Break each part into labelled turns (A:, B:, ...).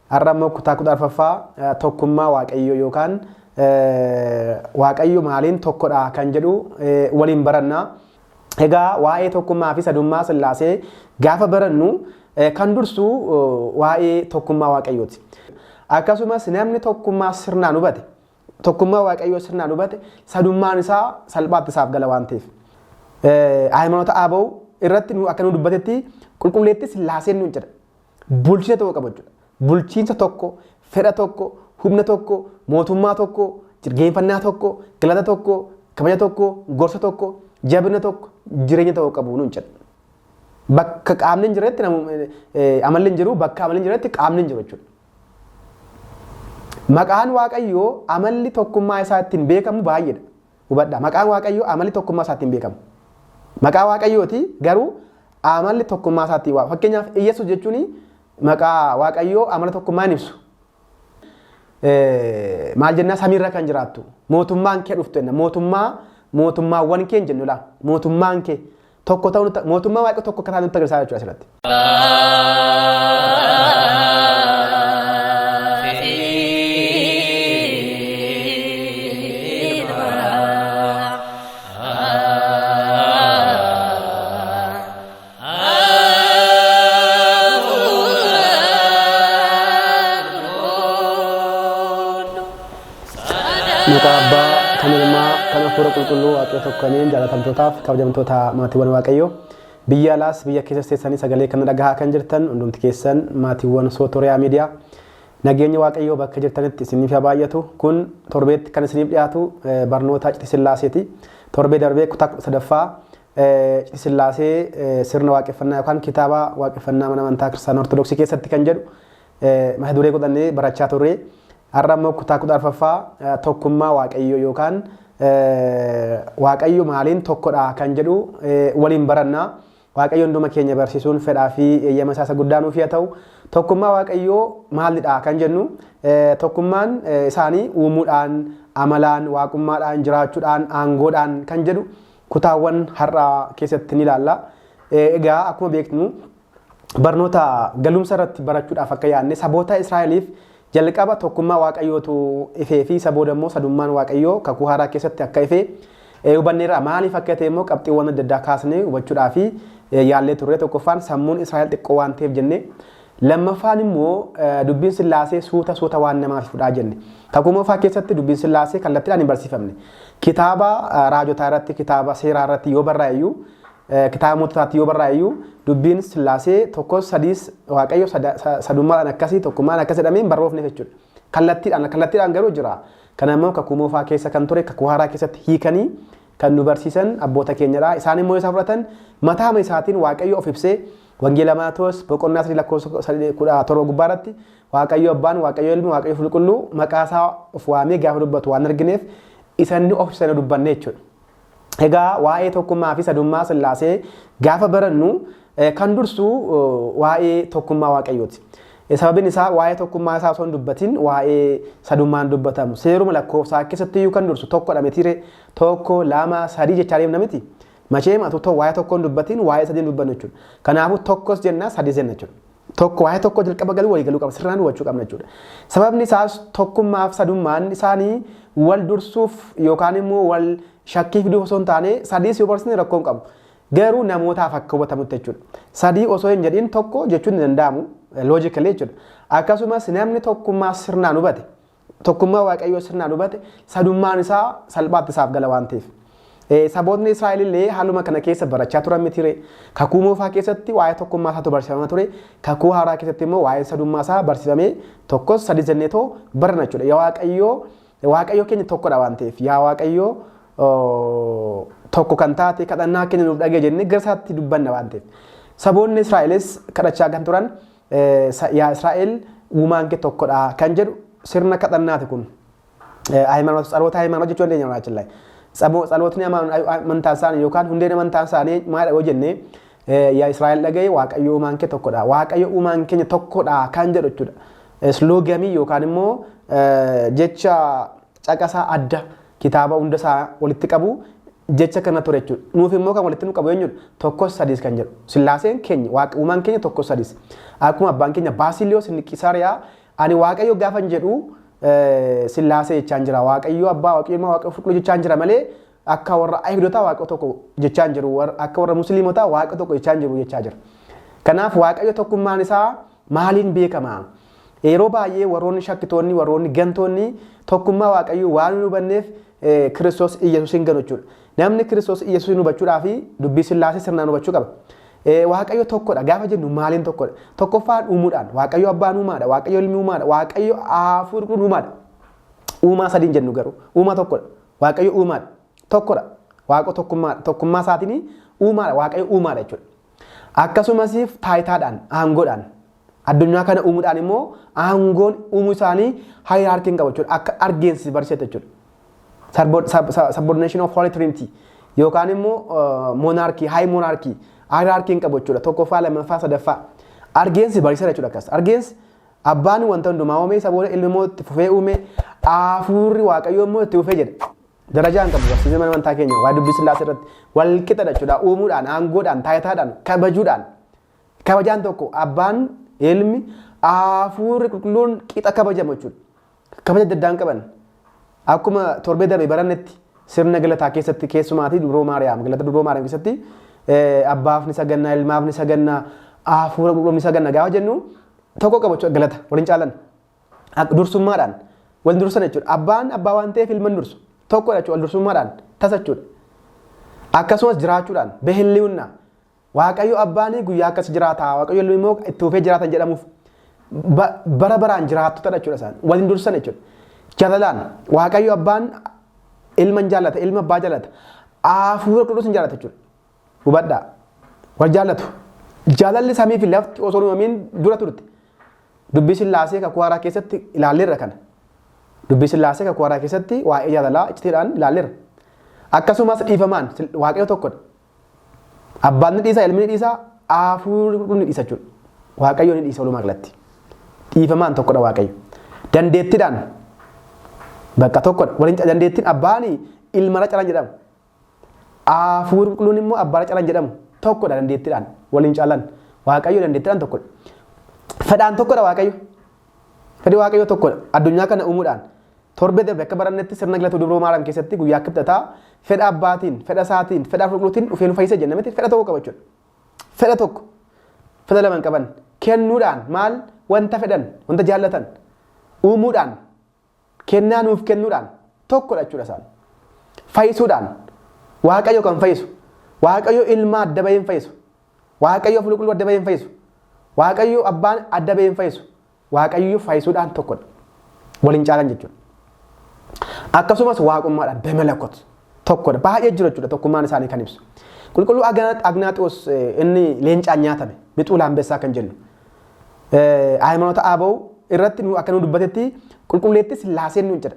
A: Har'a immoo kutaa 14ffaa tokkummaa Waaqayyoo yookaan Waaqayyo maaliin tokkodha kan jedhu waliin baranna. Egaa waa'ee tokkummaa fi sadummaa Sillaasee gaafa barannu kan dursu waa'ee tokkummaa Waaqayyooti. Akkasumas namni tokkummaa sirnaan hubate, tokkummaa Waaqayyoo sirnaan hubate, sadummaan isaa salphaatti isaaf gala waan ta'eef. Hayimaanota Aabaw irratti akka nu dubbatetti qulqulleettii Sillaaseen nuun jedha. Bulchiinsa tokko qabu jechuudha. Bulchiinsa tokko, fedha tokko, humna tokko, mootummaa tokko, jilgeenfannaa tokko, galata tokko, kabaja tokko, gorsa tokko, jabina tokko, jireenya tokko qabu nuun jedha. Bakka qaamni hin jirretti amalli hin jiru, bakka amalli hin jirretti qaamni hin jiru jechuudha. Maqaan Waaqayyoo amalli tokkummaa isaa ittiin beekamu baay'eedha. Hubadhaa. Maqaan Waaqayyoo amalli tokkummaa isaa ittiin beekamu. Maqaa Waaqayyooti garuu amalli tokkummaa isaa ittiin waamamu. Fakkeenyaaf Iyyasuus jechuun maqaa Waaqayyoo amala tokkummaa hin ibsu. Maal jennaa samiirra kan jiraattu mootummaan kee dhuftu jenna. Mootummaa mootummaawwan kee hin jennu laa. Mootummaan kee tokko ta'uu nutti mootummaa Waaqayyoo tokko akka taate nutti agarsiisaa jechuudha asirratti. Maqaa Abbaa, kan Ilmaa, kan Hafuura Qulqulluu Waaqayyo tokkameen jaalatamtootaaf kabajamtoota maatiiwwan Waaqayyoo biyya alaas biyya keessas teessanii sagalee kana dhagahaa kan jirtan hundumti keessan maatiiwwan Sootoriyaa Miidiyaa nageenyi Waaqayyoo bakka jirtanitti isiniif haa baay'atu. Kun torbeetti kan isiniif dhiyaatu barnoota Citi Sillaaseeti. Torbee darbee kutaa 13ffaa Citi Sillaasee sirna waaqeffannaa yookaan kitaaba waaqeffannaa mana amantaa Kiristaanaa Ortodoksii keessatti kan jedhu mata duree godhannee barachaa turre. Har'a immoo kutaa 14ffaa tokkummaa Waaqayyoo yookaan Waaqayyo maaliin tokkodha kan jedhu waliin baranna. Waaqayyo hunduma keenya barsiisuun fedhaa fi eeyyama isaa isa guddaa nuuf haa ta'u. Tokkummaa Waaqayyoo maalidha kan jennu tokkummaan isaanii uumuudhaan, amalaan, waaqummaadhaan, jiraachuudhaan, aangoodhaan kan jedhu kutaawwan har'aa keessatti ni ilaalla. Egaa akkuma beeknu barnoota galumsa irratti barachuudhaaf akka yaadne saboota Israa'eliif jalqaba tokkummaa Waaqayyootu ifee fi isa booda immoo sadummaan Waaqayyoo kakuu haaraa keessatti akka ife hubanneerra. Maaliif akka ta'e immoo qabxiiwwan adda addaa kaasnee hubachuudhaaf yaallee turre. Tokkoffaan sammuun Israa'el xiqqoo waan ta'eef jenne. Lammaffaan immoo dubbiin Sillaasee suuta suuta waan namaaf ifudhaa jenne. Kakuu moofaa keessatti dubbiin Sillaasee kallattiidhaan hin barsiifamne. Kitaaba raajotaa irratti, kitaaba seeraa irratti yoo barraa'e iyyuu, kitaaba moototaatti yoo barraa'e iyyuu dubbiin Sillaasee tokkos sadiis Waaqayyo sadummaadhaan akkasii tokkummaan akkas jedhamee hin barroofneef jechuudha. Kallattiidhaan kallattiidhaan garuu jira. Kana immoo kakuu moofaa keessa kan ture kakuu haaraa keessatti hiikanii kan nu barsiisan abboota keenyadha. Isaan immoo isa fudhatan mataama isaatiin Waaqayyo of ibsee Wangeela Maatewos boqonnaa 3 lakkoofsa 17 gubbaa irratti Waaqayyo Abbaan, Waaqayyo Ilmi, Waaqayyo Qulqulluu maqaa isaa of waamee gaafa dubbatu waan argineef isa inni of ibse dubbanne jechuudha. Egaa waa'ee tokkummaa fi sadummaa Sillaasee gaafa barannu kan dursu waa'ee tokkummaa Waaqayyooti. Sababiin isaa waa'ee tokkummaa isaa osoo hin dubbatin waa'ee sadummaan dubbatamu. Seeruma lakkoofsaa keessatti iyyuu kan dursu tokkodha mitiire tokko lama sadii jechaa deemna miti. Macheem atu waa'ee tokko hin dubbatin waa'ee sadii hin dubbannu jechuudha. Kanaafuu tokkos jenna sadiis jenna jechuudha. Tokko waa'ee tokko jalqaba galuu walii galuu qabna sirnaan hubachuu qabna jechuudha. Sababni isaas tokkummaaf sadummaan isaanii wal dursuuf yookaan immoo wal shakkii fiduuf osoo hin taane sadiis yoo barsiisne rakkoo hin qabu. Garuu namootaaf akka hubatamutti jechuudha. Sadii osoo hin jedhin tokko jechuun hin danda'amu loojikali jechuudha. Akkasumas namni tokkummaa sirnaan hubate tokkummaa Waaqayyoo sirnaan hubate sadummaan isaa salphaatti isaaf gala waan ta'eef. Sabootni Israa'el illee haaluma kana keessa barachaa turan miti ree. Kakuu moofaa keessatti waa'ee tokkummaa isaatu barsiifamaa ture. Kakuu haaraa keessatti immoo waa'ee sadummaa isaa barsiifamee tokkos sadis jennee too barana jechuudha. Yaa Waaqayyoo Waaqayyo keenya tokkodha waan ta'eef yaa Waaqayyoo tokko kan taate kadhannaa keenya nuuf dhagee jennee gara isaatti dubbanna waan ta'eef. Saboonni Israa'elis kadhachaa kan turan yaa Israa'el uumaan kee tokkodha kan jedhu sirna kadhannaati kun. Hayimaanota tsaloota hayimaanota jechuu dandeenya walaachillaa. Tsalootni amantaa isaanii yookaan hundeen amantaa isaanii maalidha yoo jenne yaa Israa'el dhaga'i Waaqayyo uumaan kee tokkodha. Waaqayyo uumaan keenya tokkodha kan jedhu jechuudha. Sloogamii yookaan immoo jecha caqasaa adda kitaaba hunda isaa walitti qabu jecha kana ture jechuudha. Nuuf immoo kan walitti nu qabu eenyudha? Tokkos sadiis kan jedhu. Sillaaseen keenya waaqa uumaan keenya tokkos sadiis. Akkuma abbaan keenya Baasiliyoos inni Qisaariyaa Ani Waaqayyo gaafan jedhu Sillaasee jechaan jira. Waaqayyo Abbaa, Waaqayyo Ilma, Waaqayyo Qulqulluu jechaan jira malee akka warra Ayihudotaa Waaqa tokko jechaan jiru, akka warra Musliimotaa Waaqa tokko jechaan jiru jechaa jira. Kanaaf Waaqayyo tokkummaan isaa maaliin beekama? Yeroo baay'ee warroonni shakkitoonni, warroonni gantoonni tokkummaa Waaqayyoo waan hin hubanneef Kiristoos Iyyasuus hin ganu jechuudha. Namni Kiristoos Iyyasuus hubachuudhaaf dubbii Sillaasee sirnaan hubachuu qaba. Waaqayyo tokkodha gaafa jennu maaliin tokkodha? Tokkoffaan uumuudhaan. Waaqayyo Abbaan uumaadha, Waaqayyo Ilmi uumaadha, Waaqayyo Hafuurri Qulqulluun uumaadha. Uumaa sadiin jennu garuu uumaa tokkodha. Waaqayyo uumaadha. Tokkodha. Waaqa tokkummaa tokkummaa isaatiin uumaadha. Waaqayyo uumaadha jechuudha. Akkasumas taayitaadhaan, aangoodhaan addunyaa kana uumuudhaan immoo aangoon uumuu isaanii hierarchy qabu jechuudha. Akka argeensi barsiisate jechuudha. Subordination of Holy Trinity yookaan immoo monarchy, high monarchy, hierarchy qabu jechuudha. Tokkoffaa, lammaffaa, sadaffaa. Argeensi barsiisa jechuudha akkas. Argeensi Abbaan wanta hundumaa uume, isa booda Ilmi immoo itti fufee uume, Hafuurri Waaqayyoo immoo itti fufee jedha. Darajaan qabu barsiisni mana amantaa keenya waa dubbii Sillaasee irratti wal qixadha jechuudha. Uumuudhaan, aangoodhaan, taayitaadhaan, kabajuudhaan. Kabajaan tokko Abbaan, Ilmi, Hafuurri Qulqulluun qixa kabajamu jechuudha. Kabaja adda addaan qaban. Akkuma torbee darbe barannetti sirna galataa keessatti keessumaatii Dubroo Maariyaam, galata Dubroo Maariyaam keessatti Abbaaf ni saganna, Ilmaaf ni saganna, Hafuura Qulqulluuf ni saganna gaafa jennu tokko qabu jechuudha galata waliin caalan. Dursummaadhaan wal dursan jechuudha. Abbaan abbaa waan ta'eef ilma hin dursu. Tokkodha jechuudha wal dursummaadhaan tasa jechuudha. Akkasumas jiraachuudhaan behilliwna Waaqayyo Abbaan guyyaa akkas jiraata, Waaqayyo Ilmi immoo itti fufee jiraatan jedhamuuf bara baraan jiraattotadha jechuudha isaan. Wal hin dursan jechuudha. Jaalalaan Waaqayyo Abbaan Ilma hin jaallata, Ilma Abbaa jaallata. Hafuura Qulqulluus hin jaallata jechuudha. Hubadhaa. Wal jaallatu. Jaalalli samii fi lafti osoo hin uumamiin dura turte. Dubbii Sillaasee Kakuu Haaraa keessatti ilaalleerra kana. Dubbii Sillaasee Kakuu Haaraa keessatti waa'ee jaalalaa iccitiidhaan ilaalleerra. Akkasumas dhiifamaan Waaqayyo tokkodha. Abbaan ni dhiisa, Ilmi ni dhiisa, Hafuurri Qulqulluun ni dhiisa jechuudha. Waaqayyo ni dhiisa walumaa galatti. Dhiifamaan tokkodha Waaqayyo. Dandeettiidhaan bakka tokkodha. Waliin dandeettiin Abbaan Ilmarra calan jedhama. Hafuurri Qulqulluun immoo Abbaarra calan jedhamu. Tokkodha dandeettiidhaan waliin caalan. Waaqayyo dandeettiidhaan tokkodha. Fedhaan tokkodha Waaqayyo. Fedhi Waaqayyo tokkodha. Addunyaa kana uumuudhaan. Torbee darbe akka barannetti sirna galata Dubroo Maariyaam keessatti guyyaa Kibxataa fedha Abbaatiin, fedha isaatiin, fedha Hafuura Qulqulluutiin dhufee nu fayyisa jenna miti, fedha tokko qaba jechuudha. Fedha tokko. Fedha lama hin qaban. Kennuudhaan maal wanta fedhan, wanta jaallatan uumuudhaan, kennaa nuuf kennuudhaan tokkodha jechuudha isaan. Fayyisuudhaan Waaqayyo kan fayyisu, Waaqayyo Ilma adda bahee hin fayyisu, Waaqayyo Hafuura Qulqulluu adda bahee hin fayyisu, Waaqayyo Abbaan adda bahee hin fayyisu. Waaqayyo fayyisuudhaan tokkodha. Waliin caalan jechuudha. Akkasumas waaqummaadhaan bemelakot tokkodha. Baay'ee jiru jechuudha tokkummaan isaanii kan ibsu. Qulqulluu Agnaaxiyoos inni leencaan nyaatame bixuu laambessaa kan jennu. Hayimaanota Aabaw irratti akka nu dubbatetti qulqulleetti Sillaaseen nuun jedha.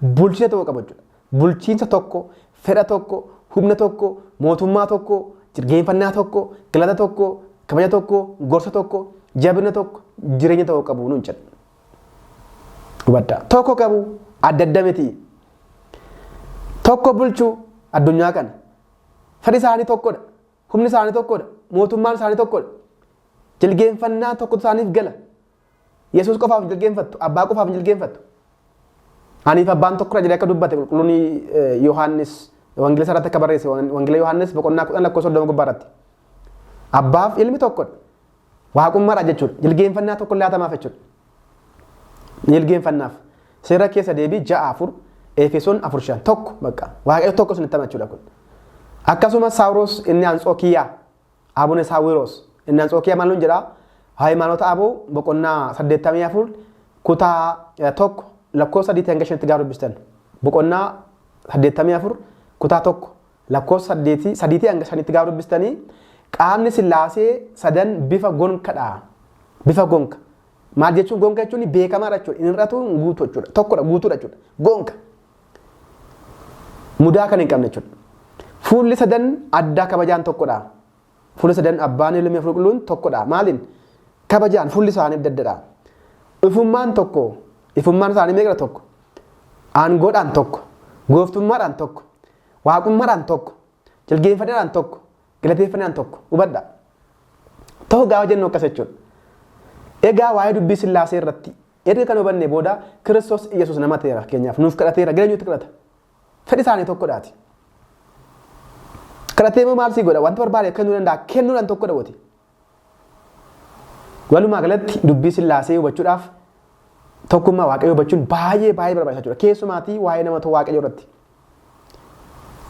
A: Bulchiinsa tokko qabu jechuudha. Bulchiinsa tokko, fedha tokko, humna tokko, mootummaa tokko, jilgeenfannaa tokko, galata tokko, kabaja tokko, gorsa tokko, jabina tokko, jireenya tokko qabu nuun jedha. Hubadhaa. Tokko qabu, adda adda miti. Tokko bulchuu addunyaa kana. Fedhi isaanii tokkodha. Humni isaanii tokkodha. Mootummaan isaanii tokkodha. Jilgeenfannaa tokkotu isaaniif gala. Yesuus qofaaf hin jilgeenfattu, Abbaa qofaaf hin jilgeenfattu. Aniif Abbaan tokkodha jedhee akka dubbate qulqulluun Yohaannis Wangeela isaa irratti akka barreesse, Wangeela Yohaannis boqonnaa 10 lakkoofsa 30 gubbaa irratti. Abbaaf Ilmi tokkodha. Waaqummaadha jechuudha. Jilgeenfannaa tokko laatamaaf jechuudha. Jilgeenfannaaf. Seera Keessa Deebii 6 4, Efesoon 4 5, tokko bakka. Waaqayyo tokko isinitti hima jechuudha kun. Akkasumas Saawuroos inni Antsookiyaa, Abune Saawiroos inni Antsookiyaa maal nuun jedhaa? Hayimaanota Aboo boqonnaa 84 kutaa 1 lakkoofsa 3 hanga 5tti gaafa dubbistan. Boqonnaa 84 kutaa 1 lakkoofsa 3 hanga 5tti gaafa dubbistanii qaamni Sillaasee sadan bifa gonkadha. Bifa gonka. Maal jechuun gonka jechuun beekamaadha jechuudha. Hin hir'atu, hin guutu jechuudha. Tokkodha, guutuudha jechuudha. Gonka. Mudaa kan hin qabne jechuudha. Fuulli sadan addaa kabajaan tokkodha. Fuulli sadan Abbaan, Ilmi, Hafuurri Qulqulluun tokkodha. Maaliin? Kabajaan fuulli isaanii adda addadha. Ifummaan tokko. Ifummaan isaanii meeqadha? Tokko. Aangoodhaan tokko. Gooftummaadhaan tokko. Waaqummaadhaan tokko. Jilgeenfannadhaan tokko. Galateeffannaan tokko. Hubadha. Tokko gaafa jennu akkas jechuudha. Egaa waa'ee dubbii Sillaasee irratti Erga kan hubanne booda Kiristoos Iyyasuus nama ta'eera fakkeenyaaf nuuf kadhateera gara eenyuutti kadhata? Fedhi isaanii tokkodhaati. Kadhatee immoo maal sii godha? Wanta barbaade kennuu danda'a. Kennuudhaan tokkodha wati. Walumaa galatti dubbii Sillaasee hubachuudhaaf tokkummaa Waaqayyoo hubachuun baay'ee baay'ee barbaachisaa jechuudha. Keessumaatii waa'ee nama ta'uu Waaqayyoo irratti.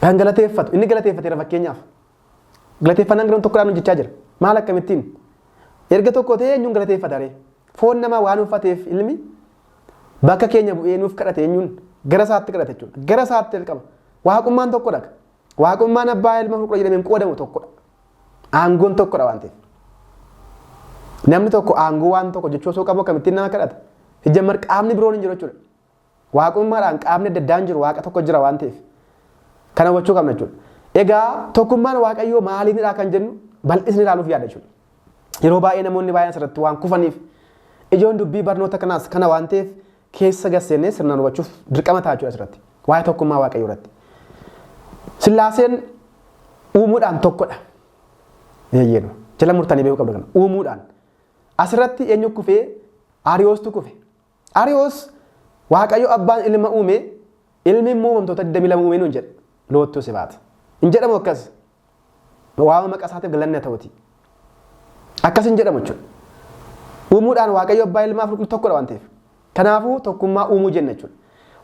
A: Kan galateeffatu inni galateeffateera fakkeenyaaf. Galateeffannaan garuu tokkodhaan hojjechaa jira. Maal akkamittiin? Erga tokko ta'ee eenyuun galateeffata ree? Foon namaa waan uffateef ilmi bakka keenya bu'ee nuuf kadhate eenyuun gara isaatti kadhate jechuudha. Gara isaatti jalqaba. Waaqummaan tokkodha. Waaqummaan abbaa ilma qulqulluu jedhamee hin qoodamu tokkodha. Aangoon tokkodha waan ta'eef. Namni tokko aangoo waan tokko jechuu osoo qabu akkamittiin nama kadhata? Ijjammar qaamni biroon hin jiru jechuudha. Waaqummaadhaan qaamni adda addaan jiru waaqa tokko jira waan ta'eef. Kana hubachuu qabna jechuudha. Egaa tokkummaan Waaqayyoo maaliinidha kan jennu bal'isni ilaaluuf yaada jechuudha. Yeroo baay'ee namoonni baay'een asirratti waan kufaniif ijoon dubbii barnoota kanaas kana waan ta'eef keessa gasseenee sirnaan hubachuuf dirqama ta'a jechuudha asirratti. Waa'ee tokkummaa Waaqayyoo irratti. Sillaaseen uumuudhaan tokkodha. Eeyyeenu. Jala murtanii beekuu qabdu kana. Uumuudhaan. Asirratti eenyu kufee? Ariyoostu kufe. Ariyoos Waaqayyo abbaan ilma uume, ilmi immoo uumamtoota 22 uume nuun jedha. Loottuu sibaata. Hin jedhamu akkas. Waama maqaa isaatiif galanni haa ta'uti. Akkas hin jedhamu jechuudha. Uumuudhaan Waaqayyo abbaa ilmaa fi qulqulluu tokkodha waan ta'eef. Kanaafuu tokkummaa uumuu jenna jechuudha.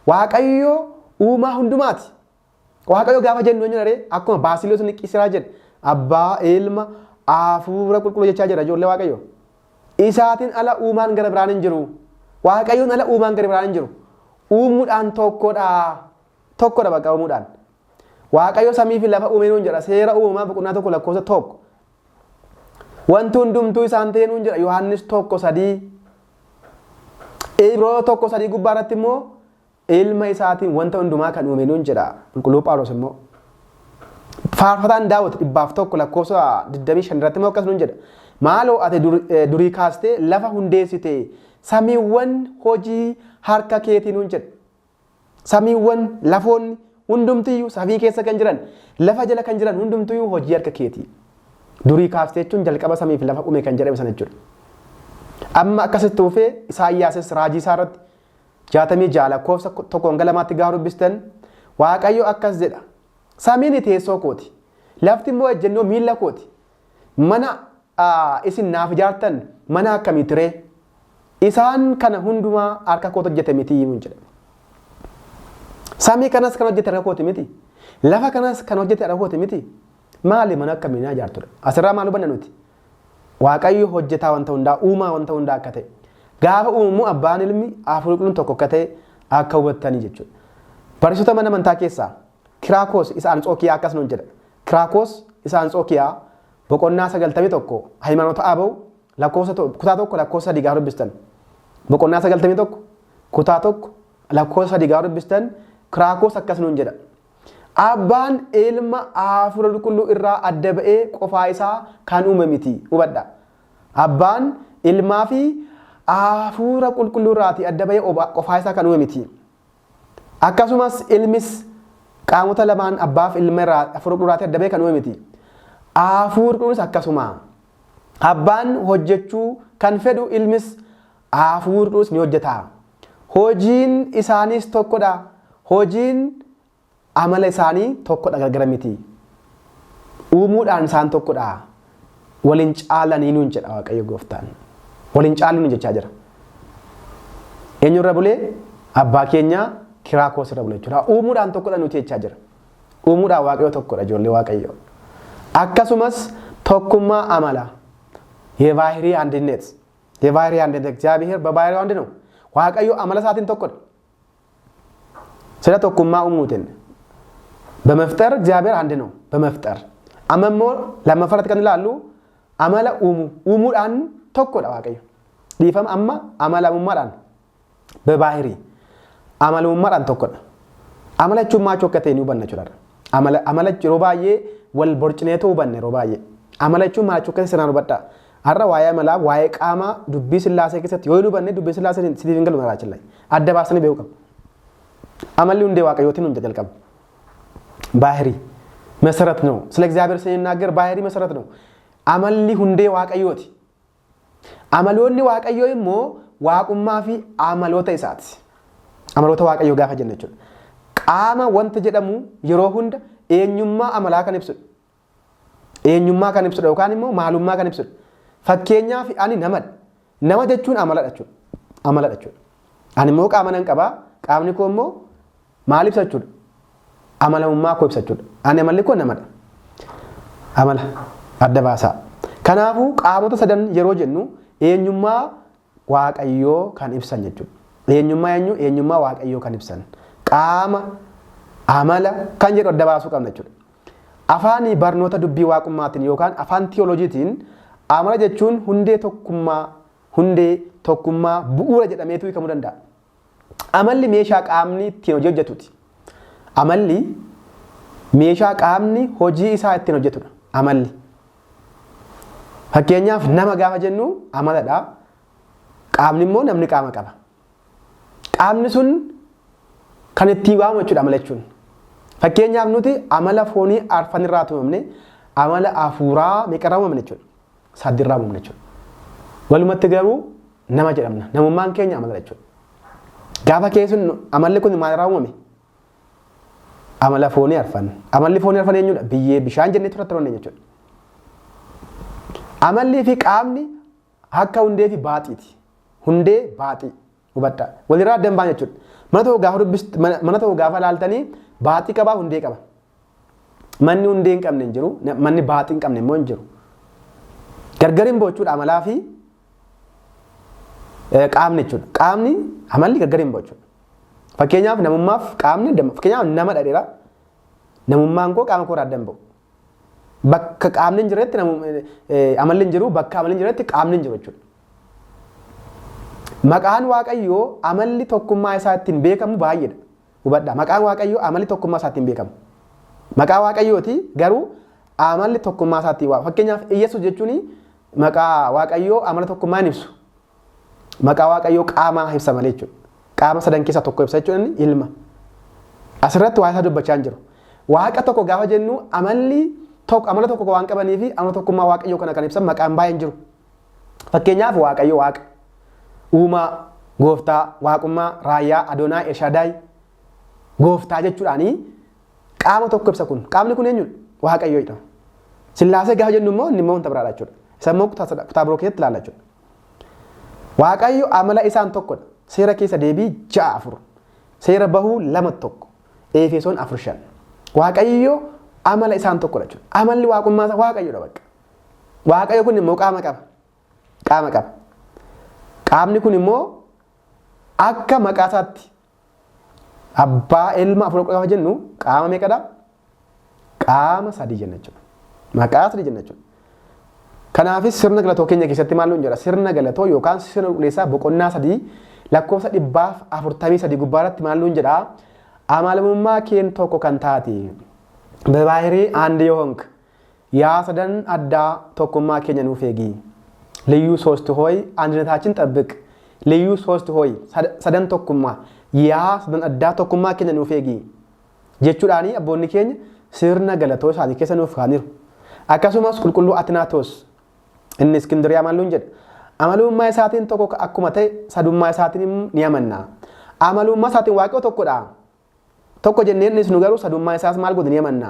A: Waaqayyo uumaa hundumaati. Waaqayyo gaafa jennu eenyu ree? Akkuma Baasiliyoos inni Qisiraa jedhe abbaa ilma hafuura qulqulluu jechaa jira ijoollee Waaqayyo. Isaatiin ala uumaan gara biraan hin jiru. Waaqayyoon ala uumaan gara biraan hin jiru. Uumuudhaan tokkodha. Tokkodha bakka uumuudhaan. Waaqayyo samii fi lafa uume nuun jedha. Seera uumamaa boqonnaa 1 lakkoofsa 1. Wanti hundumtuu isaan ta'e nuun jedha. Yohaannis 1:3. Ibroota 1:3 gubbaa irratti immoo ilma isaatiin wanta hundumaa kan uume nuun jedha. Qulqulluu Phaawulos immoo. Faarfataan Daawit 101 lakkoofsa 25 irratti immoo akkas nuun jedha. Maaloo ati durii kaastee lafa hundeessite samiiwwan hojii harka keetii nuun jedha. Samiiwwan, lafoonni hundumtiyyuu samii keessa kan jiran, lafa jala kan jiran hundumtiyyuu hojii harka keetii. Durii kaastee jechuun jalqaba samii fi lafa uume kan jedhame sana jechuudha. Amma akkasitti fufee Isaayyaasis raajii isaa irratti 66 lakkoofsa 1 hanga 2tti gaafa dubbistan Waaqayyo akkas jedha. Samiin teessoo kooti. Lafti immoo ejjennoo miilla kooti. Mana isin naaf ijaartan mana akkamiiti ree? Isaan kana hundumaa harka kootu hojjete miti nuun jedhe. Samii kanas kan hojjete harka kooti miti. Lafa kanas kan hojjete harka kooti miti. Maali mana akkamii naa ijaartudha? Asirraa maal hubanna nuti? Waaqayyo hojjetaa wanta hundaa, uumaa wanta hundaa akka ta'e. Gaafa uumamu abbaan ilmi hafuurri qulqulluun tokko akka ta'e akka hubattanii jechuudha. Barsiisota mana amantaa keessaa Kiraakoos isa Antsookiyaa akkas nuun jedha. Kiraakoos isa Antsookiyaa boqonnaa 91 Hayimaanota Abaw lakkoofsa kutaa 1 lakkoofsa 3 gaafa dubbistan. Boqonnaa 91 kutaa 1 lakkoofsa 3 gaafa dubbistan Kiraakoos akkas nuun jedha. Abbaan ilma hafuura qulqulluu irraa adda ba'ee qofaa isaa kan uume miti. Hubadha. Abbaan ilmaa fi hafuura qulqulluu irraatii adda ba'ee qofaa isaa kan uume miti. Akkasumas ilmis qaamota lamaan abbaa fi ilma irraa hafuura qulqulluu adda ba'ee kan uume miti. Hafuurri qulqulluunis akkasuma. Abbaan hojjechuu kan fedhu ilmis hafuurri qulqulluus ni hojjeta. Hojiin isaaniis tokkodha. Hojiin amala isaanii tokkodha gargara miti. Uumuudhaan isaan tokkodha. Waliin caalanii nuun jedha Waaqayyo gooftaan. Waliin caaluu nuun jechaa jira. Eenyurra bulee? Abbaa keenya Kiraakoos irra bule jechuudha. Uumuudhaan tokkodha nuti jechaa jira. Uumuudhaan Waaqayyo tokkodha ijoollee Waaqayyo. Akkasumas tokkummaa amala የባህሪ አንድነት የባህሪ አንድነት እግዚአብሔር በባህሪው አንድ ነው። Waaqayyo amala isaatiin tokkodha. Sila tokkummaa uumuutiin በመፍጠር እግዚአብሔር አንድ ነው። በመፍጠር amma immoo lammaffaarratti kan ilaallu amala uumuu uumuudhaan tokkodha Waaqayyo. Dhiifama amma amalamummaadhaan በባህሪ amalummaadhaan tokkodha. Amala jechuun maal akka ta'e ni hubanna jechuudha. Amala amala yeroo baay'ee wal borcineetoo hubanna yeroo baay'ee. Amala jechuun maal akka ta'e sirnaan hubadhaa. Har'a waa'ee amalaa waa'ee qaamaa dubbii sillaasee keessatti yoo hin hubanne dubbii sillaasee siitiif hin galu maraachilla. Adda baasanii beekuu qabu. Amalli hundee Waaqayyootiin hunda jalqaba. ባህሪ መሰረት ነው። ስለ እግዚአብሔር ስንናገር ባህሪ መሰረት ነው። Amalli hundee Waaqayyooti. Amaloonni Waaqayyoo immoo waaqummaa fi amaloota isaati. Amaloota Waaqayyoo gaafa jennu jechuudha. Qaama wanta jedhamu yeroo hunda eenyummaa amalaa kan ibsudha. Eenyummaa kan ibsudha yookaan immoo maalummaa kan ibsudha. Fakkeenyaaf ani namadha. Nama jechuun amaladha jechuudha. Amaladha jechuudha. Ani immoo qaama nan qabaa. Qaamni koo immoo maal ibsa jechuudha? Amalamummaa koo ibsa jechuudha. Ani amalli koo namadha. Amala adda baasaa. Kanaafuu qaamota sadan yeroo jennu eenyummaa Waaqayyoo kan ibsan jechuudha. Eenyummaa eenyu? Eenyummaa Waaqayyoo kan ibsan. Qaama, amala kan jedhu adda baasuu qabna jechuudha. Afaan barnoota dubbii waaqummaatiin yookaan afaan tiyooloojiitiin amala jechuun hundee tokkummaa, hundee tokkummaa bu'uura jedhameetu hiikamuu danda'a. Amalli meeshaa qaamni ittiin hojii hojjetuti. Amalli meeshaa qaamni hojii isaa ittiin hojjetudha. Amalli. Fakkeenyaaf nama gaafa jennu amaladha. Qaamni immoo namni qaama qaba. Qaamni sun kan ittiin waamamu jechuudha amala jechuun. Fakkeenyaaf nuti amala foonii arfan irraa tumamne, amala hafuuraa meeqarraa uumamne jechuudha? Saddirraa uumamne jechuudha. Walumatti garuu nama jedhamna. Namummaan keenya amala jechuudha. Gaafa keessun amalli kun maalirraa uumame? Amala foonii arfan. Amalli foonii arfan eenyudha? Biyyee, bishaan jennee turratti turanne jechuudha. Amallii fi qaamni akka hundee fi baaxiiti. Hundee baaxii. Hubadhaa. Walirraa adda hin baane jechuudha. Mana tokko gaafa dubbist mana tokko gaafa ilaaltanii baaxii qabaa, hundee qaba. Manni hundee hin qabne hin jiru, manni baaxii hin qabne immoo hin jiru. Gargar hin bahu jechuudha amalaa fi qaamni jechuudha. Qaamni amalli gargar hin bahu jechuudha. Fakkeenyaaf namummaaf qaamni fakkeenyaaf nama dhadheera. Namummaan koo qaama koo irraa adda hin bahu. Bakka qaamni hin jirretti amalli hin jiru, bakka amalli hin jirretti qaamni hin jiru jechuudha. Maqaan Waaqayyoo amalli tokkummaa isaa ittiin beekamu baay'eedha. Hubadhaa. Maqaan Waaqayyoo amalli tokkummaa isaa ittiin beekamu. Maqaa Waaqayyooti garuu amalli tokkummaa isaa ittiin waamamu. Fakkeenyaaf Iyyasuus jechuun maqaa Waaqayyoo amala tokkummaa hin ibsu. Maqaa Waaqayyoo qaamaa ibsa malee jechuudha. Qaama sadan keessaa tokko ibsa jechuudha inni ilma. Asirratti waa'ee isaa dubbachaa hin jiru. Waaqa tokko gaafa jennu amalli tokko amala tokko waan qabanii fi amala tokkummaa Waaqayyoo kana kan ibsan maqaan baay'een jiru. Fakkeenyaaf Waaqayyo Waaqa, Uumaa, Gooftaa, Waaqummaa, Raayyaa, Adonaay, Elshadaay, Gooftaa jechuudhaanii qaama tokko ibsa kun. Qaamni kun eenyudha? Waaqayyo jedhama. Sillaasee gaafa jennu immoo inni immoo wanta biraadha jechuudha. Isa immoo kutaa biroo keessatti ilaalla jechuudha. Waaqayyo amala isaan tokkodha. Seera keessa deebii 6:4. Seera bahuu 2:1. Efesoon 4:5. Waaqayyo amala isaan tokkodha jechuudha. Amalli waaqummaa isaa Waaqayyodha bakka. Waaqayyo kun immoo qaama qaba. Qaama qaba. Qaamni kun immoo akka maqaa isaatti abbaa, ilma, hafuura qulqulluu gaafa jennu qaama meeqadha? Qaama sadii jenna jechuudha. Maqaa sadii jenna jechuudha. Kanaafis sirna galatoo keenya keessatti maal nuun jedha? Sirna galatoo yookaan sirna qulqulleessaa boqonnaa 3 lakkoofsa 143 gubbaa irratti maal nuun jedha? Amalamummaa keen tokko kan taate በባህሪ አንድ የሆንክ yaa sadan addaa tokkummaa keenya nuuf eegi. ልዩ ሶስት ሆይ አንድነታችን ጠብቅ. ልዩ ሶስት ሆይ sadan tokkummaa yaa sadan addaa tokkummaa keenya nuuf eegi jechuudhaanii abboonni keenya sirna galatoo isaanii keessa nuuf kaa'aniiru. Akkasumas qulqulluu Atinaatoos inni Iskindiriyaa maal nuun jedha? Amalummaa isaatiin tokko akkuma ta'e sadummaa isaatiin ni amanna. Amalummaa isaatiin Waaqayyo tokkodha. Tokko jennee innis nu garuu sadummaa isaas maal godhu ni amanna.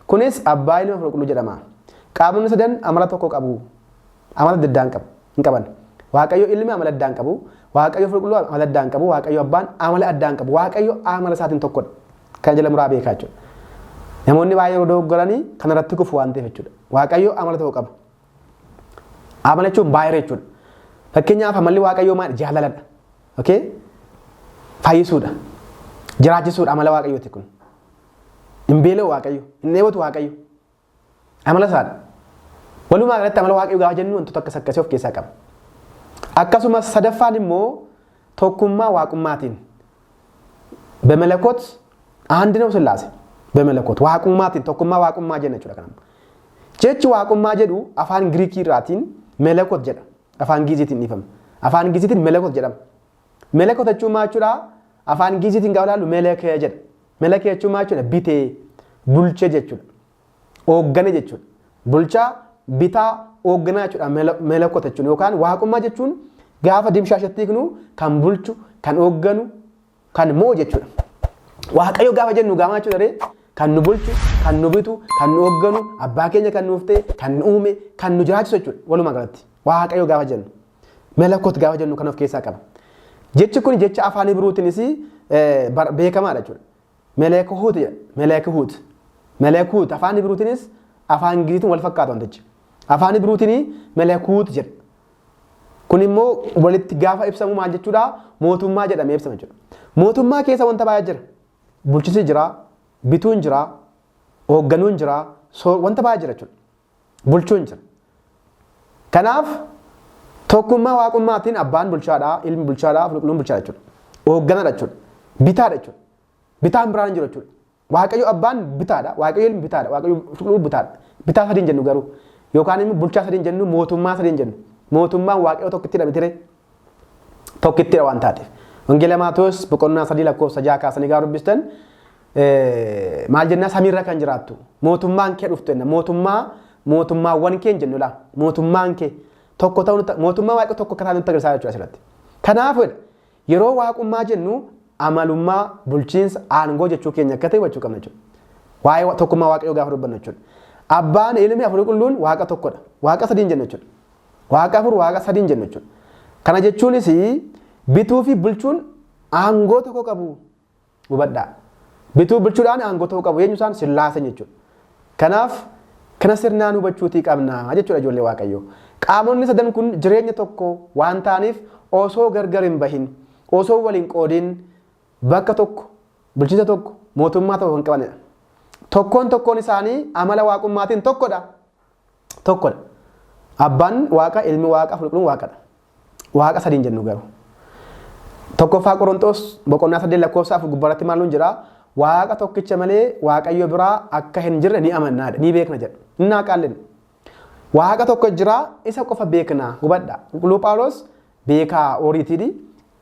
A: Kunis Abbaa, Ilma, Hafuura Qulqulluu jedhama. Qaamonni sadan amala tokko qabu. Amala adda addaa hin qabu. Hin qaban. Waaqayyo Ilmi amala addaa hin qabu. Waaqayyo Hafuura Qulqulluu amala addaa hin qabu. Waaqayyo Abbaan amala addaa hin qabu. Waaqayyo amala isaatiin tokkodha. Kana jala muraa beekaa jechuudha. Namoonni baay'ee yeroo dogoggoranii kanarratti kufu waan ta'eef jechuudha. Waaqayyo amala tokko qaba. Amala jechuun baay'ee jechuudha. Fakkeenyaaf amalli Waaqayyoo maali? Jaalaladha. Okay? Fayyisuudha. Jiraachisuudha amala Waaqayyooti kun. Hin beela'u Waaqayyo. Hin dheebotu Waaqayyo. Amala isaadha. Walumaa galatti amala Waaqayyo gaafa jennu wantoota akkas akkasii of keessaa qaba. Akkasumas sadaffaan immoo tokkummaa waaqummaatiin በመለኮት አንድ ነው ስላሴ በመለኮት waaqummaatiin tokkummaa waaqummaa jenna jechuudha kanammoo. Jechi waaqummaa jedhu afaan Giriikii irraatiin melekot jedha. Afaan Giiziitiin dhiifama. Afaan Giiziitiin melekot jedhama. Melekot jechuun maal jechuudha? Afaan Giiziitiin gaafa ilaallu melekee jedha. Melekee jechuun maal jechuudha? Bitee, bulchee jechuudha. Hooggane jechuudha. Bulchaa, bitaa, hoogganaa jechuudha melekot jechuun yookaan waaqummaa jechuun Gaafa dimshaashatti hiiknu kan bulchu, kan hoogganu, kan mo'u jechuudha. Waaqayyo gaafa jennu gaafa jechuudha ree kan nu bulchu, kan nu bitu, kan nu hoogganu, abbaa keenya kan nuuf ta'e, kan nu uume, kan nu jiraachisu jechuudha. Walumaa galatti Waaqayyo gaafa jennu. Melekot gaafa jennu kan of keessaa qaba. Jechi kun jecha afaan Ibruutiinis beekamaadha jechuudha. Meleekuhuut jedha. Meleekuhuut. Meleekuhuut afaan Ibruutiinis afaan Ingiliziitiin wal fakkaatu wantichi. Afaan Ibruutiin Melekuut jedha. Kun immoo walitti gaafa ibsamu maal jechuudha? Mootummaa jedhamee ibsama jechuudha. Mootummaa keessa wanta baay'ee jira. Bulchiinsi jira, bituun jira, hoogganuun jira, wanta baay'ee jira jechuudha. Bulchuun jira. Kanaaf tokkummaa waaqummaatiin abbaan bulchaadha, ilmi bulchaadha, qulqulluun bulchaadha jechuudha. Hoogganaadha jechuudha. Bitaadha jechuudha. Bitaan biraan hin jiru jechuudha. Waaqayyo abbaan bitaadha, Waaqayyo ilmi bitaadha, Waaqayyo qulqulluun bitaadha. Bitaa sadii hin jennu garuu. Yookaan immoo bulchaa sadii hin jennu, mootummaa sadii hin jennu. Mootummaan Waaqayyo tokkittidha mitiree? Tokkittidha waan taateef. Wangeela Maatewos boqonnaa 3 lakkoofsa 6 kaasanii gaafa dubbistan maal jennaa? Samiirra kan jiraattu mootummaan kee dhuftu jenna. Mootummaa mootummaawwan kee hin jennu laa. Mootummaan kee tokko ta'uu nutti mootummaa Waaqayyo tokko akka taate nutti agarsiisaa jechuudha asirratti. Kanaafuu yeroo waaqummaa jennu amalummaa, bulchiinsa, aangoo jechuu keenya akka ta'e hubachuu qabna jechuudha. Waa'ee tokkummaa Waaqayyoo gaafa dubbannu jechuudha. Abbaan, Ilmi, Hafuurri Qulqulluun Waaqa tokkodha. Waaqa sadii hin jennu jechuudha. Waaqa afur, Waaqa sadii hin jennu jechuudha. Kana jechuunis bituu fi bulchuun aangoo tokko qabu. Hubadhaa. Bituu bulchuudhaan aangoo tokko qabu. Eenyu isaan? Sillaaseen jechuudha. Kanaaf kana sirnaan hubachuutii qabna jechuudha ijoollee Waaqayyoo. Qaamonni sadan kun jireenya tokko waan ta'aniif osoo gargar hin bahin, osoo wal hin qoodin bakka tokko, bulchiinsa tokko, mootummaa tokko kan qabanidha. Tokkoon tokkoon isaanii amala waaqummaatiin tokkodha. Tokkodha. Abbaan Waaqa, Ilmi Waaqa, Qulqulluun Waaqadha. Waaqa sadii hin jennu garuu. Tokkoffaa Qoronxoos boqonnaa 8 lakkoofsa 4 gubbaarratti maal nuun jedha? Waaqa tokkicha malee Waaqayyo biraa akka hin jirre ni amanna ni beekna jedha. Innaa qaalleen. Waaqa tokko jira isa qofa beekna hubadha. Qulqulluu Phaawulos beekaa ooriitiidhi.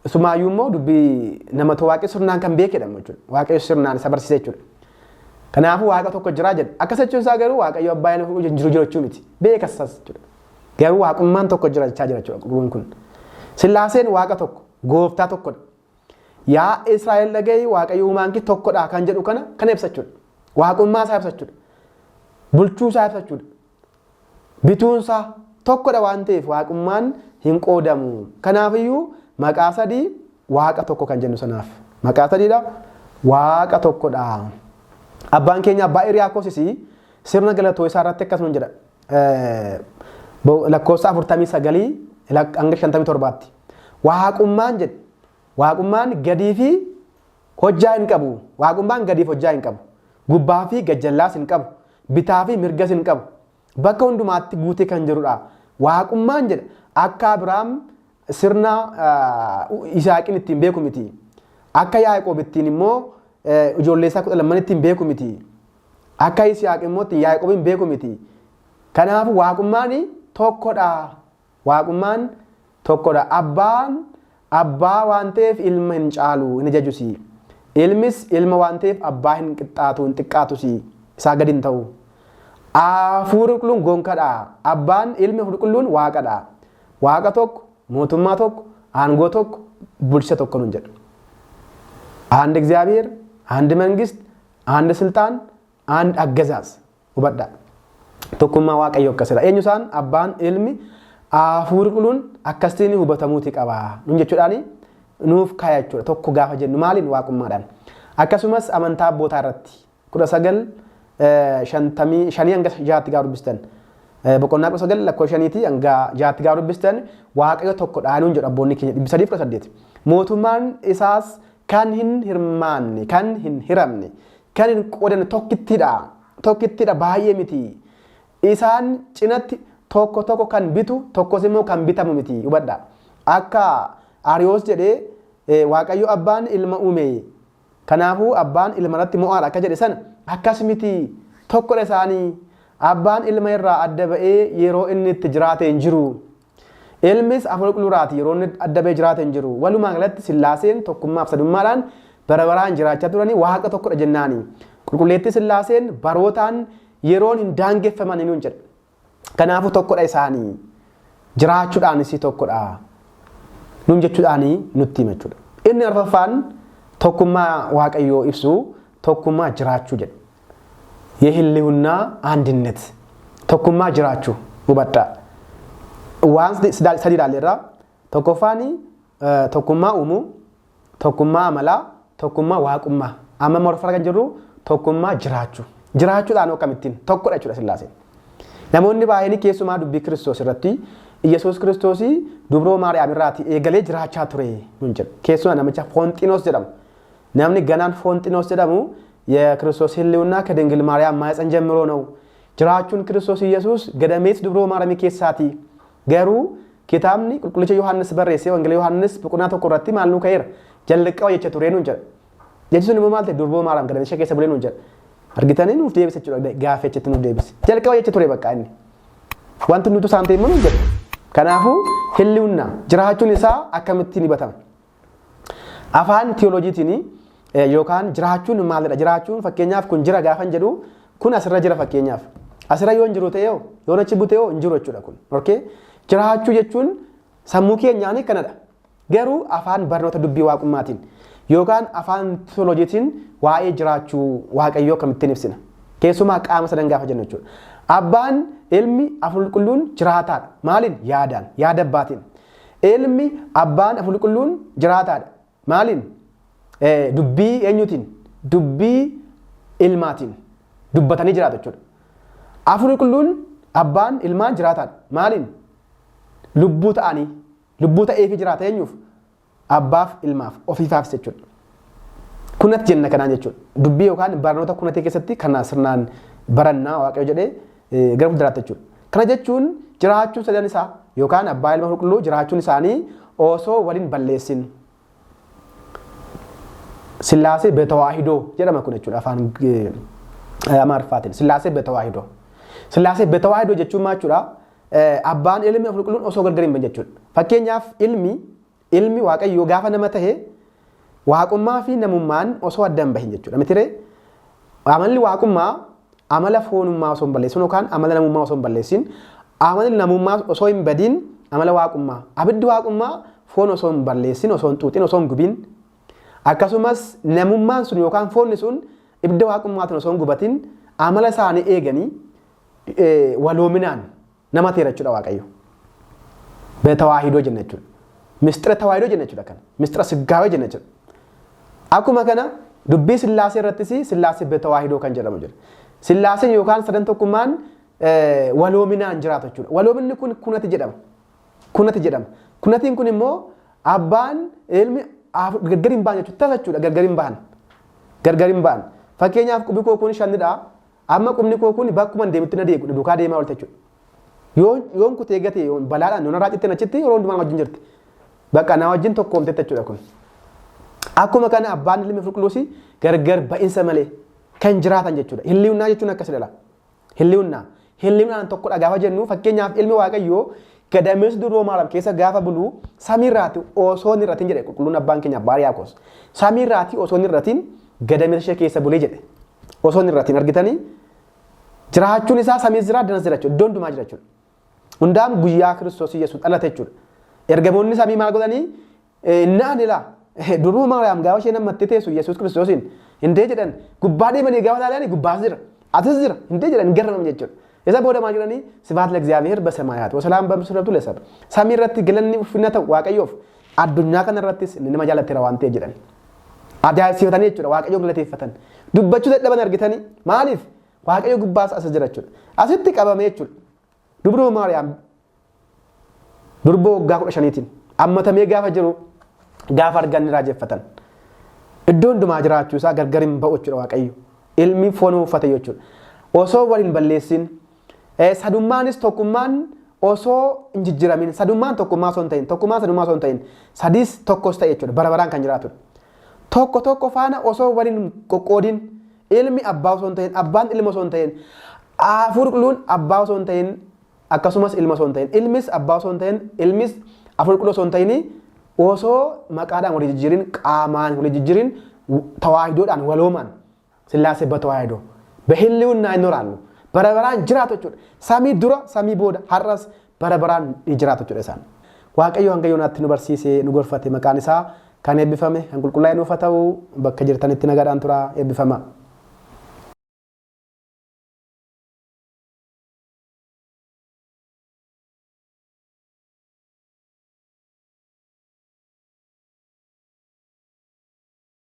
A: Isumaayyuu immoo dubbii nama Waaqayyo sirnaan kan beekedha jechuudha. Waaqayyo sirnaan isa barsiise jechuudha. Kanaafuu Waaqa tokko jira jedha. Akkas jechuun isaa garuu Waaqayyo abbaa hin jiru jechuu miti. Beekas jechuudha. Garuu waaqummaan tokko jira jechaa jira jechuudha qulqulluun kun. Sillaaseen Waaqa tokko, gooftaa tokkodha. Yaa Israa'el dhaga'i, Waaqayyo uumaan kee tokkodha kan jedhu kana kana ibsa jechuudha. Waaqummaa isaa ibsa jechuudha. Bulchuu isaa ibsa jechuudha. Bituun isaa tokkodha waan ta'eef waaqummaan hin qoodamu. Kanaafiyyuu maqaa sadii Waaqa tokko kan jennu sanaaf. Maqaa sadiidha, Waaqa tokkodha. Abbaan keenya abbaa Iriyaakosis sirna galatoo isaa irratti akkasuma jedha. Lakkoofsa 49 hanga 57tti. Waaqummaan jedhe. Waaqummaan gadii fi hojjaa hin qabu. Waaqummaan gadiif hojjaa hin qabu. Gubbaa fi gajjallaas hin qabu. Bitaa fi mirgas hin qabu. Bakka hundumaatti guutee kan jirudha. Waaqummaan jedha akka Abiraam sirna Yisihaaqiin ittiin beeku miti. Akka Yaaqoob ittiin immoo ijoollee isaa 12 ittiin beeku miti. Akka Yisihaaq immoo ittiin Yaaqoobiin beeku miti. Kanaafuu waaqummaan tokkodha. Waaqummaan tokkodha. Abbaan abbaa waan ta'eef ilma hin caalu, hin ajajusi. Ilmis ilma waan ta'eef abbaa hin qixxaatu, hin xiqqaatusi. Isaa gadi hin ta'u. Hafuurri qulqulluun gonkadha. Abbaan, ilmi, hafuurri qulqulluun waaqadha. Waaqa tokko, mootummaa tokko, aangoo tokko, bulchisa tokko nuun jedha. አንድ እግዚአብሔር፣ አንድ መንግስት፣ አንድ ስልጣን፣ አንድ አገዛዝ hubadhaa. Tokkummaa Waaqayyoo akkasidha. Eenyu isaan? Abbaan, Ilmi, Hafuurri Qulqulluun akkasitiin hubatamuuti qaba. Nuun jechuudhaan nuuf kaaya jechuudha. Tokko gaafa jennu maaliin? Waaqummaadhaan. Akkasumas amantaa abbootaa irratti 1955 hanga 6tti gaafa dubbistan, boqonnaa 19 lakkoofsa 5 hanga 6tti gaafa dubbistan, Waaqayyo tokkodha nuun jedhu abboonni keenya 318. Mootummaan isaas kan hin hirmaanne, kan hin hiramne, kan hin qoodanne tokkittidha. Tokkittidha, baay'ee miti. Isaan cinatti tokko tokko kan bitu, tokkos immoo kan bitamu miti, hubadha. Akka Ariyoos jedhee Waaqayyo abbaan ilma uume. Kanaafuu abbaan ilma irratti mo'aadha akka jedhe sana akkas miti, tokkodha isaanii. Abbaan ilma irraa adda ba'ee yeroo inni itti jiraate hin jiru. Ilmis hafuura qulqulluuraati yeroo inni adda ba'ee jiraate hin jiru. Walumaa galatti Sillaaseen tokkummaaf sadummaadhaan bara baraan jiraachaa turanii Waaqa tokkodha jennaani. Qulqulleettii Sillaaseen barootaan yeroon hin daangeffaman nuun jedha. Kanaafuu tokkodha isaanii. Jiraachuudhaanis tokkodha. Nuun jechuudhaanii nutti hima jechuudha. Inni arfaffaan tokkummaa Waaqayyoo ibsu tokkummaa jiraachuu jedha. የህልውና አንድነት tokkummaa jiraachuu hubadhaa. Waan sadi ilaalleerra. Tokkoffaan tokkummaa uumuu, tokkummaa amalaa, tokkummaa waaqummaa. Amma morfara kan jirru tokkummaa jiraachuu. Jiraachuudhaan akkamittiin tokkodha jechuudha Sillaaseen. Namoonni baay'een keessumaa dubbii Kiristoos irratti Iyyasuus Kiristoos dubroo Maariyaam irraati eegalee jiraachaa ture nun jedhu. Keessumaa namicha Foonxinoos jedhamu. Namni ganaan Foonxinoos jedhamu የክርስቶስ ህልውና ከድንግል ማርያም ማህፀን ጀምሮ ነው። Jiraachuun Kiristoos Iyyasuus gadameessa dubroo Maariyaam keessaati. Garuu kitaabni qulqullicha Yohaannis barreesse Wangeela Yohaannis boqonnaa 1 irratti maal nuu ka'eera? Jalqaba jecha ture nuun jedha. Jechi sun immoo maal ta'e? Durboo Maariyaam gadameessa keessa bulee nuun jedha. Argitanii nuuf deebise jechuudha, gaaffii achitti nuuf deebise. Jalqaba jecha ture bakka inni. Wanti nuti isaan ta'e immoo nuun jedha. Kanaafuu ህልውና jiraachuun isaa akkamittiin hubatama? Afaan tiyooloojiitiin yookaan jiraachuun maalidha? Jiraachuun fakkeenyaaf kun jira gaafan jedhu kun asirra jira fakkeenyaaf. Asirra yoo hin jiru ta'e yoo achi bute hin jiru jechuudha kun. Okay? Jiraachuu jechuun sammuu keenyaan kanadha. Garuu afaan barnoota dubbii waaqummaatiin yookaan afaan tiyooloojiitiin waa'ee jiraachuu Waaqayyoo akkamittiin ibsina? Keessumaa qaama sadan gaafa jennu jechuudha. Abbaan, ilmi, Hafuurri Qulqulluun jiraataadha. Maaliin? Yaadaan, yaada abbaatiin. Ilmi, abbaan, Hafuurri Qulqulluun jiraataadha. Maaliin? Dubbii eenyuutiin? Dubbii ilmaatiin dubbatanii jiraatu jechuudha. Hafuurri Qulqulluun abbaan ilmaan jiraataadha. Maaliin? Lubbuu ta'anii, lubbuu ta'eefi jiraata eenyuuf? Abbaaf ilmaaf ofiifaafis jechuudha. Kunatti jenna kanaan jechuudha. Dubbii yookaan barnoota kunatee keessatti kana sirnaan barannaa Waaqayyo jedhee gara fuulduraatti jechuudha. Kana jechuun jiraachuun sadan isaa yookaan abbaa, ilma, qulqulluu jiraachuun isaanii osoo waliin balleessin. ስላሴ በተዋሂዶ jedhama kun jechuudha afaan Amaariffaatiin. ስላሴ በተዋሂዶ. ስላሴ በተዋሂዶ jechuun maal jechuudha? Abbaan, ilmi, Hafuurri Qulqulluun osoo gargar hin bahin jechuudha. Fakkeenyaaf ilmi Waaqayyoo gaafa nama tahe waaqummaa fi namummaan osoo adda hin bahin jechuudha. Mitiree, amalli waaqummaa amala foonummaa osoo hin balleessin yookaan amala namummaa osoo hin balleessin, amalli namummaa osoo hin badin amala waaqummaa, abiddi waaqummaa foon osoo hin balleessin, osoo hin xuuxin, osoo hin gubin, akkasumas namummaan sun yookaan foonni sun ibidda waaqummaatiin osoo hin gubatin amala isaanii eeganii waloominaan nama ta'eera jechuudha Waaqayyo. በተዋሂዶ jenna jechuudha. Mistira tawaahidoo jenna jechuudha kana. Mistira siggaawee jenna jechuudha. Akkuma kana dubbii Sillaasee irrattis Sillaasee በተዋሂዶ kan jedhamu jira. Sillaaseen yookaan sadan tokkummaan waloominaan jiraatu jechuudha. Waloominni kun kunati jedhama. Kunati jedhama. Kunatiin kun immoo abbaan, ilmi gargar hin ba'an jechuudha. Tasa jechuudha, gargar hin ba'an. Gargar hin ba'an. Fakkeenyaaf qubni koo kun shanidha. Amma qubni koo kun bakkuma deemutti na deegu, duukaa deemaa oolte jechuudha. Yoon kutee gate balaadhaan yoon irraa citte achitti yeroo hundumaa wajjin jirti. Bakka na wajjin tokkoomtetti jechuudha kun. Akkuma kana abbaan, ilmi, qulqulluusi gargar ba'insa malee kan jiraatan jechuudha. ህልውና jechuun akkas jedha. ህልውና. ህልውናn tokkodha gaafa jennu fakkeenyaaf ilmi Waaqayyoo gadameessa duroo Maariyaam keessa gaafa bulu samiirraati osoo hin hir'atin jedhe qulqulluun abbaan keenya abbaa Yaaqoos. Samiirraati osoo hin hir'atin gadameessa ishee keessa bulee jedhe. Osoo hin hir'atin argitanii jiraachuun isaa samiis jira, addanas jira jechuudha. Iddoo hundumaa jira jechuudha. Hundaam guyyaa Kiristoos Yesuus dhalate jechuudha. Ergamoonni samii maal godhanii naan ilaa duruu Maariyaam gaafa isheen ammattee teessu Yesuus Kiristoosiin hindee jedhan, gubbaa deemanii gaafa ilaalanii gubbaas jira, atis jira hindee jedhan, garramam jechuudha. Isa booda maal jedhanii? ስብሐት ለእግዚአብሔር በሰማያት ወሰላም በምድር ለሰብእ, samii irratti galanni ulfina ta'u Waaqayyoof, addunyaa kana irrattis inni nama jaallateera waan ta'eef jedhan. Ajaa'ibsiifatanii jechuudha, Waaqayyoon galateeffatan. Dubbachuu dadhaban argitanii, maaliif? Waaqayyo gubbaas as jira jechuudha. Asitti qabamee jechuudha. Dubroo Maariyaam durboo waggaa 15tiin ammatamee gaafa jiru gaafa argan ni raajeffatan. Iddoo hundumaa jiraachuu isaa gargar hin ba'u jechuudha Waaqayyo. Ilmi foon uffate jechuudha. Osoo waliin balleessin, sadummaanis tokkummaan osoo hin jijjiiramin, sadummaan tokkummaa osoo hin ta'in, tokkummaan sadummaa osoo hin ta'in, sadiis tokkos ta'e jechuudha, bara baraan kan jiraatudha. Tokko tokko faana osoo waliin qoqqoodin, ilmi abbaa osoo hin ta'in, abbaan ilma osoo hin ta'in, Hafuurri Qulqulluun abbaa osoo hin ta'in, akkasumas ilma osoo hin ta'in, ilmis abbaa osoo hin ta'in, ilmis Hafuurri Qulqulluu osoo hin ta'in, osoo maqaadhaan walii jijjiirin, qaamaan walii jijjiirin, tawaahidoodhaan waloomaan ስላሴ በተዋህዶ በህልውና ይኖራሉ። Bara baraan jiraatu jechuudha. Samii dura, samii booda, har'as bara baraan ni jiraatu jechuudha isaan. Waaqayyo hanga yoonaatti nu barsiisee nu gorfate, maqaan isaa kan eebbifame, kan qulqullaa'e nuuf haa ta'u. Bakka jirtanitti nagaadhaan turaa, eebbifama.